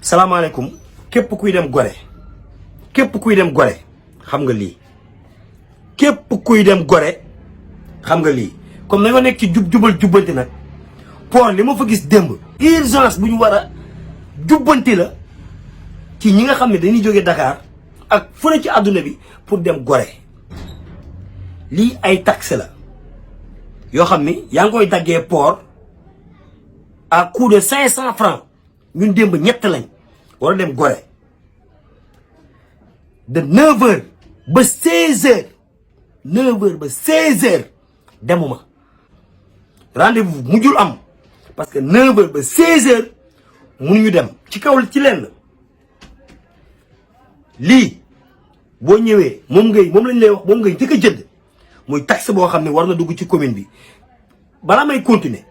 salaamaaleykum képp kuy dem Gorée xam nga lii képp kuy dem Gorée xam nga lii comme nañoo nekk ci jubal jubbanti nag port li ma fa gis démb urgence bu ñu war a jubbanti la ci ñi nga xam ne dañuy jóge Dakar ak fu ne ci àdduna bi pour dem Gorée lii ay taxe la yoo xam ni yaa ngi koy daggee port à coût de 500 francs ñun démb ñett lañ war a dem Gorée de 9h ba 16h 9h ba 16h demuma rendez-vous mujjul am parce que 9h ba 16h mënuñu dem ci kaw ci lenn lii boo ñëwee moom lañ lay wax moom ngay njëkk a jënd muy taxe boo xam ne war na dugg ci commune bi balaa may continuer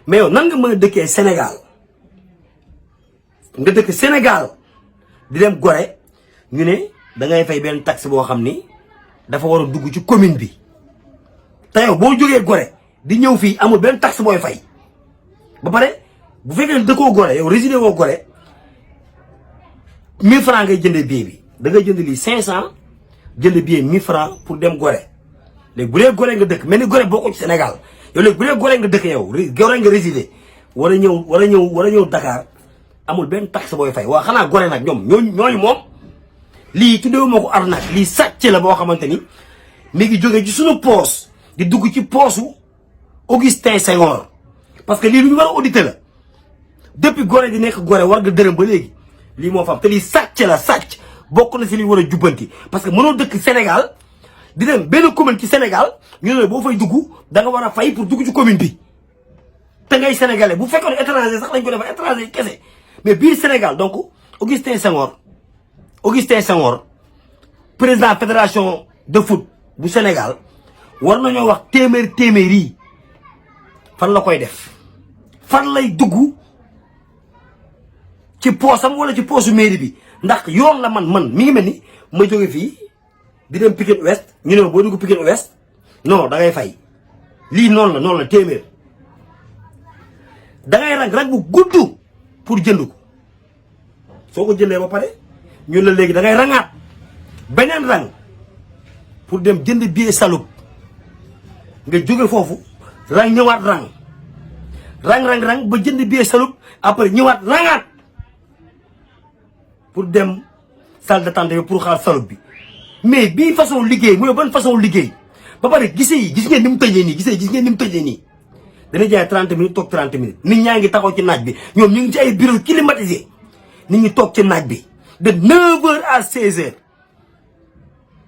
mais yow nan nga mën a dëkkee Sénégal nga dëkk Sénégal di dem Gorée ñu ne da ngay fay benn taxe boo xam ni dafa war a dugg ci commune bi te yow boo jógee Gorée di ñëw fii amul benn taxe booy fay ba pare bu fekkee dëkkoo Gorée yow résidé woo Gorée 1000 francs ngay jëndee billet bi da ngay jënd lii 500 jënd billet 1000 francs pour dem Gorée léegi bu dee Gorée nga dëkk mel ni Gorée boo ko ci Sénégal yow léegi bu dee Gorée nga dëkk yow Gorée nga résidé war a ñëw Dakar amul benn taxe booy fay waaw xanaa Gorée nag ñooñu moom lii tuddee moo ko arnaque lii sàcc la boo xamante ni mi ngi jógee ci suñu poos di dugg ci poosu Augustin Senghor parce que lii lu ñu war a auditer la depuis Gorée di nekk Gorée war nga dërëm ba léegi lii moo fa am te lii sàcc la sàcc bokk na si li war a jubbanti parce que mënoo dëkk Sénégal di dem benn commune ci Sénégal ñu ne boo fay dugg da nga war a fay pour dugg ci commune bi te ngay sénégalais bu fekkoon étranger sax lañ ko defee étranger yi kese mais biir Sénégal donc Augustin Senghor président fédération de foot bu Sénégal war nañoo wax téeméer yi fan la koy def fan lay dugg ci poosam wala ci poosu mairie bi ndax yoon la man mi ngi mel ni ma jóge fii di dem Pikine Ouest ñu ne ma boo dugg Pikine Ouest non da ngay fay lii noonu la téeméer da ngay rang bu gudd pour jënd ko soo ko jëndee ba pare ñun la léegi da ngay rangaat beneen rang pour dem jënd billet Saloum nga jóge foofu rang ñëwaat rang ba jënd billet Saloum après ñëwaat rangaat pour dem salle d'attente bi pour xaar Saloum bi mais bii façon liggéey mu ne ban façon liggéey ba pare gis ngeen ni mu tëjee nii dana jaay 30 minutes toog 30 minutes nit ñaa ngi taxaw ci naaj bi ñoom ñu ngi ci ay bureau climatisé nit ñi toog ci naaj bi de 9h à 16h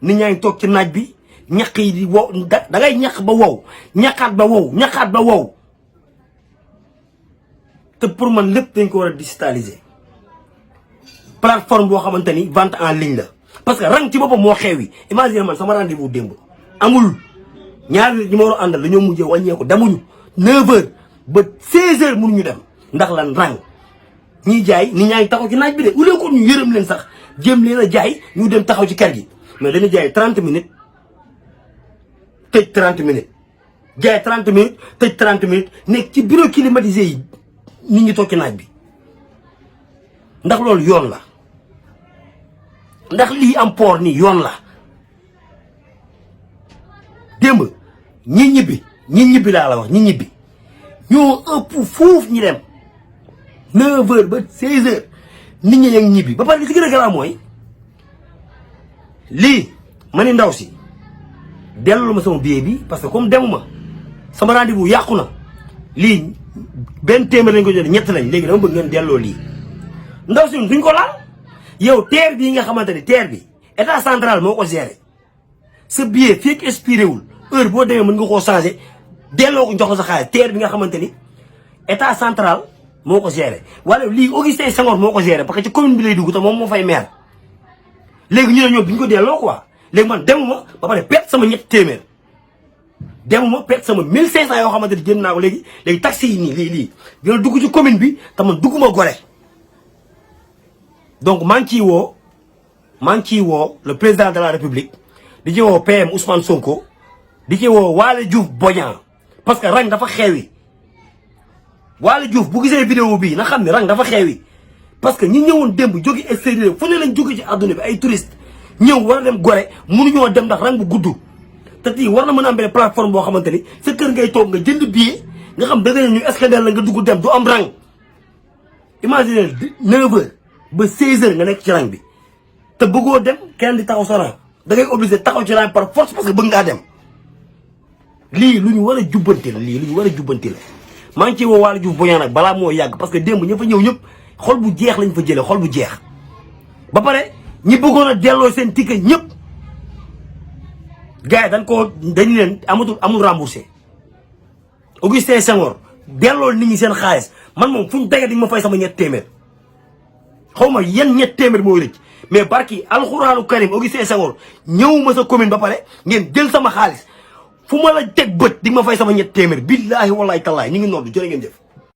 nit ñaa ngi toog ci naaj bi ñaq yi di wow da ngay ñaq ba wow ñaqaat ba wow te pour man lépp dañ ko war a digitaliser plateforme boo xamante ni vente en ligne la parce que rang ci boppam moo xewi imagine man sama rendez-vous démb amul ñaari ñi ma war a àndal dañoo mujjee wàññeeku demuñu 9h ba 16h mënuñu dem ndax lan rang ñiy jaay nit ñaa ngi taxaw ci naaj bi de au lieu que ñu yërëm leen sax jéem leen a jaay ñu dem taxaw ci kër gi mais dañuy jaay 30 minutes tëj 30 minutes jaay 30 minutes tëj 30 minutes nekk ci bureau climatisé yi nit ñi toog ci naaj bi ndax loolu yoon la ndax lii am port nii yoon la démb ñi ñibbi laa la wax ñi ñibbi ñoo ëpp fuuf ñi dem 9h ba 16h nit ñi yaa ngi ñibbi ba pare li ci gën a garaaw mooy lii ma ni ndaw si dellu ma sama billet bi parce que comme demuma sama rendez-vous yàqu na lii benn téeméer lañ ko jël ñett lañ léegi dama bëgg ngeen delloo lii ndaw si duñ ko laal yow terre bii nga xamante ni terre bi état central moo ko géré sa billet fii ak expiré wul heure boo demee mën nga koo changé delloo ko jox ko sa xaalis terre bi nga xamante ni état central moo ko géré wala lii Augustin Senghor moo ko géré parce que ci commune bi lay dugg te moom moo fay maire léegi ñu ne ñoom bi ñu ko delloo quoi léegi man demuma ba pare perte sama ñetti téeméer demuma perte sama 1500 yoo xamante ni jënd naa ko léegi taxi yi nii lii dina dugg ci commune bi te man dugguma Gorée donc maa ngi ciy woo le président de la république di ci woo PM Ousmane Sonko di ci woo Waly Diouf Bodian parce que rang dafa xewi Waly Diouf bu gisee vidéo bii na xam ne rang dafa xewi parce que ñi ñëwoon démb jóge extérieur fu ne lañ jóge ci àdduna bi ay touriste ñëw war a dem Gorée mënuñoo dem ndax rang bu gudd te tii war na mën a am benn plateforme boo xamante ni sa kër ngay toog nga jënd billet nga xam da nga ñu escadère la nga dugg dem du am rang. imagine 9h ba 16h nga nekk ci rang bi te bëggoo dem kenn di taxaw sa rang da ngay obligé taxaw ci rang par force parce que bëgg ngaa dem. lii lu ñu war a jubbanti la lii lu ñu war a jubbanti la maa ngi ciy woo Waly Diouf Bodiang nag balaa moo yàgg parce que démb ña fa ñëw ñëpp xol bu jeex lañ fa jëlee xol bu jeex ba pare ñi bëggoon a delloo seen ticket ñëpp gars yi dañ leen amul remboursé. Augustin Senghor delloo nit ñi seen xaalis man moom fu ñu dagee di ma fay sama ñett téeméer xaw ma yan ñett téeméer mooy rëcc mais barki alxuraanu karim Augustin Senghor ñëwuma sa commune ba pare ngeen jël sama xaalis fu ma la teg bët di ma fay sama ñett téeméer billaahi wallaahi tallaahi ñu ngi noddu jërë ngeen jëf.